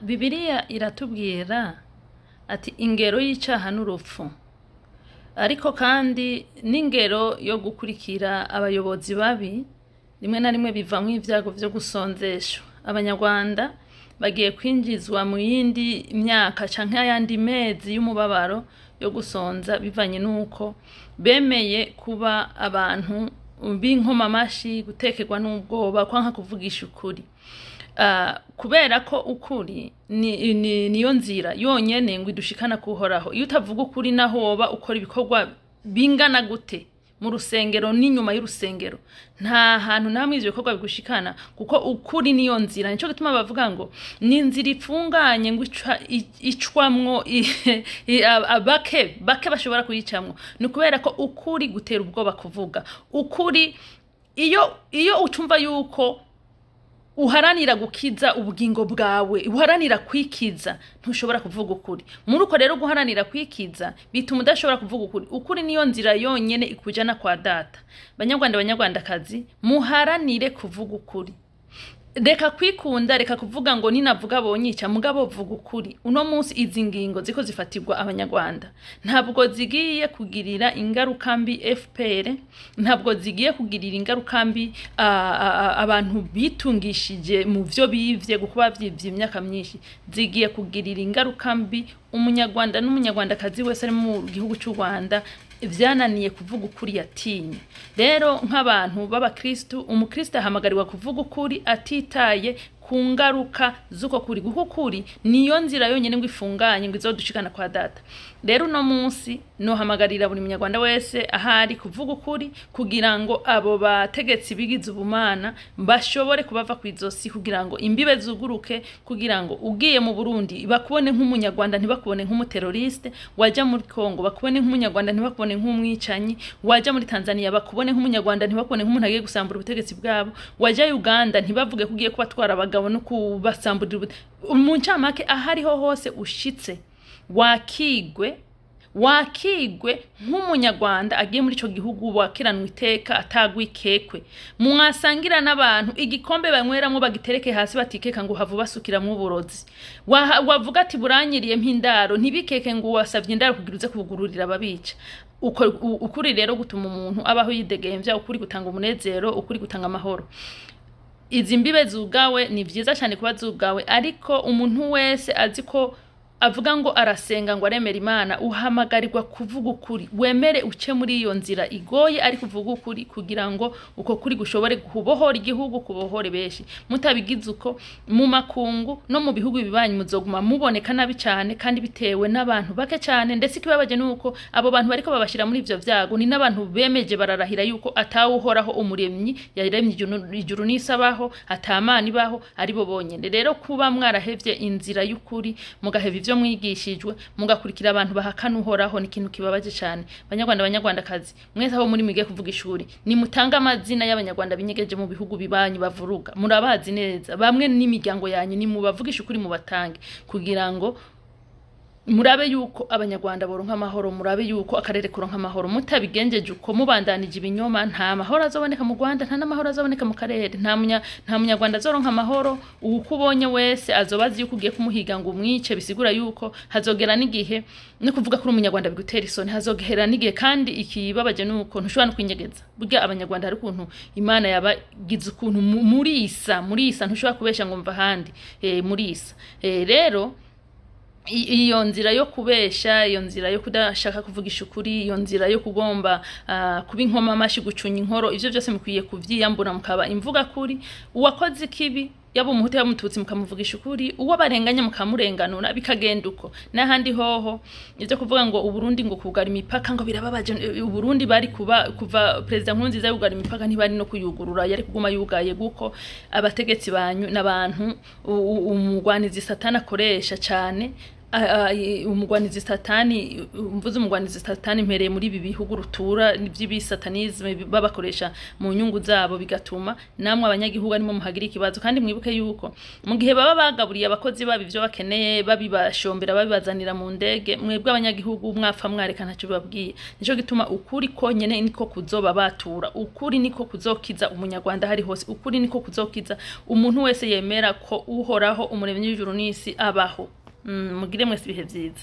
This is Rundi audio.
Bibiliya iratubwira ati ingero y'icaha n'urupfu, ariko kandi n'ingero yo gukurikira abayobozi babi rimwe na rimwe bivamwo ivyago vyo gusonzeshwa. Abanyarwanda bagiye kwinjizwa mu yindi myaka canke ayandi mezi y'umubabaro yo gusonza, bivanye n'uko bemeye kuba abantu b'inkomamashi, gutekerwa n'ubwoba, kwanka kuvugisha ukuri. Kubera ko ukuri niyo nzira yonyene ngo idushikana kuhoraho. Iyo utavuga ukuri, naho woba ukora ibikorwa bingana gute mu rusengero n'inyuma y'urusengero, nta hantu namwe ivyo bikorwa bigushikana, kuko ukuri niyo nzira. Nico gituma bavuga ngo ni inzira ifunganye, ngo icwamwo bake bake bashobora kuyicamwo. Ni ukubera ko ukuri gutera ubwoba kuvuga ukuri. Iyo ucumva yuko uharanira gukiza ubugingo bwawe, uharanira kwikiza, ntushobora kuvuga ukuri. Muri uko rero guharanira kwikiza bituma udashobora kuvuga ukuri. Ukuri niyo nzira yonyene ikujana kwa Data. Banyarwanda, banyarwandakazi, muharanire kuvuga ukuri. Reka kwikunda, reka kuvuga ngo ninavuga bonyica, mugabo vuga ukuri. Uno munsi izi ngingo ziko zifatirwa abanyarwanda ntabwo zigiye kugirira ingaruka mbi FPR, ntabwo zigiye kugirira ingaruka mbi abantu bitungishije mu vyo bivye, kuko bavyivye imyaka myinshi. Zigiye kugirira ingaruka mbi umunyarwanda n'umunyarwandakazi wese ari mu gihugu cy'u Rwanda vyananiye kuvuga ukuri yatinye. Rero nk'abantu b'abakristu, umukristo ahamagarirwa kuvuga ukuri atitaye ku ngaruka z'uko kuri, kuko ukuri niyo nzira yonyene ngo ifunganye, ngo izodushikana kwa Data. Rero uno munsi nohamagarira buri munyarwanda wese ahari kuvuga ukuri, kugira ngo abo bategetsi bigize ubumana bashobore kubava kw'izosi, kugira ngo imbibe zuguruke, kugira ngo ugiye mu Burundi bakubone nk'umunyarwanda, ntibakubone nk'umuteroriste, wajya muri Kongo bakubone nk'umunyarwanda, ntibakubone nk'umwicanyi, wajya muri Tanzania bakubone nk'umunyarwanda, ntibakubone nk'umuntu agiye gusambura ubutegetsi bwabo, wajya Uganda ntibavuge ko ugiye kubatwara abagabo no kubasamburira. Mu ncamake, ahariho hose ushitse wakigwe nk'umunyarwanda agiye muri ico gihugu, wakiranwa iteka atagwikekwe. Mwasangira n'abantu, igikombe banyweramwo bagitereke hasi, batikeka ngo hava basukiramwo uburozi. Wavuga ati buranyiriye mpindaro, ntibikeke ngo wasavye indaro kugira uze kugururira ababica. Ukuri rero gutuma umuntu abaho yidegemvya, ukuri gutanga umunezero, ukuri gutanga amahoro. Izi mbibe zugawe ni vyiza cyane kuba zugawe, ariko umuntu wese azi ko avuga ngo arasenga, ngo aremera Imana, uhamagarirwa kuvuga ukuri. Wemere uce muri iyo nzira igoye, ariko uvuga ukuri, kugira ngo uko kuri gushobore kubohora igihugu, kubohore benshi. Mutabigize uko, mu makungu no mu bihugu bibanyi muzoguma muboneka nabi cyane, kandi bitewe n'abantu bake cyane. Ndetse ikibabaje nuko abo bantu bariko babashira muri ivyo vyago ni n'abantu bemeje bararahira yuko atawuhoraho umuremyi yaremye ijuru n'isi abaho, atamana ibaho, ari bo bonyene. Rero kuba mwarahevye inzira y'ukuri, mugaheva ivyo mwigishijwe, mugakurikira abantu bahakana Uhoraho, ni ikintu kibabaje cyane. Banyarwanda, banyarwandakazi, mwese aho muri mwige kuvuga ishuri. Nimutange amazina y'abanyarwanda binyegeje mu bihugu bibanyi bavuruga. Murabazi neza, bamwe n'imiryango yanyu. Nimubavugisha ukuri, mubatange, kugira ngo murabe yuko abanyarwanda boronka amahoro, murabe yuko akarere koronka amahoro. Mutabigenjeje uko, mubandanije ibinyoma, nta mahoro azoboneka mu Rwanda, nta n'amahoro azoboneka mu karere, nta munyarwanda azoronka amahoro. Uko ubonye wese azoba azi yuko ugiye kumuhiga ngo umwice. Bisigura yuko hazogera n'igihe no kuvuga kuri umunyarwanda bigutera isoni. Hazogera n'igihe, kandi ikibabaje nuko ntushobora no kwinyegeza. Burya abanyarwanda hari ukuntu Imana yabagize ukuntu murisa, ntushobora kubesha ngo mva ahandi, murisa. Rero iyo nzira yo kubesha, iyo nzira yo kudashaka kuvugisha ukuri, iyo nzira yo kugomba kuba inkoma amashi, gucunya inkoro, ivyo byose mukwiye kuvyiyambura, mukaba imvuga kuri. Uwakoze ikibi, yaba umuhutu, yaba umututsi, mukamuvugisha ukuri, uwo barenganya mukamurenganura, bikagenda uko. N'ahandi hoho ivyo kuvuga ngo Uburundi ngo kugara imipaka ngo birababaje, Uburundi bari kuba kuva Perezida Nkurunziza yugara imipaka, ntibari no kuyugurura, yari kuguma yugaye, guko abategetsi banyu n'abantu umugwanizi Satani akoresha cane. Umugwanizi satani, mvuze umugwanizi satani mpereye muri ibi bihugu rutura by'ibisatanisme babakoresha mu nyungu zabo, bigatuma namwe abanyagihugu arimo muhagira ikibazo. Kandi mwibuke yuko mu gihe baba bagaburiye abakozi babo ivyo bakeneye, babibashombera, babibazanira mu ndege, mwebwe abanyagihugu mwapfa mwareka ntacyo bibabwiye. Nico gituma ukuri konyene niko kuzoba batura, ukuri niko kuzokiza umunyarwanda hari hose, ukuri niko kuzokiza umuntu wese yemera ko Uhoraho umuremyi w'ijuru n'isi abaho. Mugire mwese ibihe vyiza.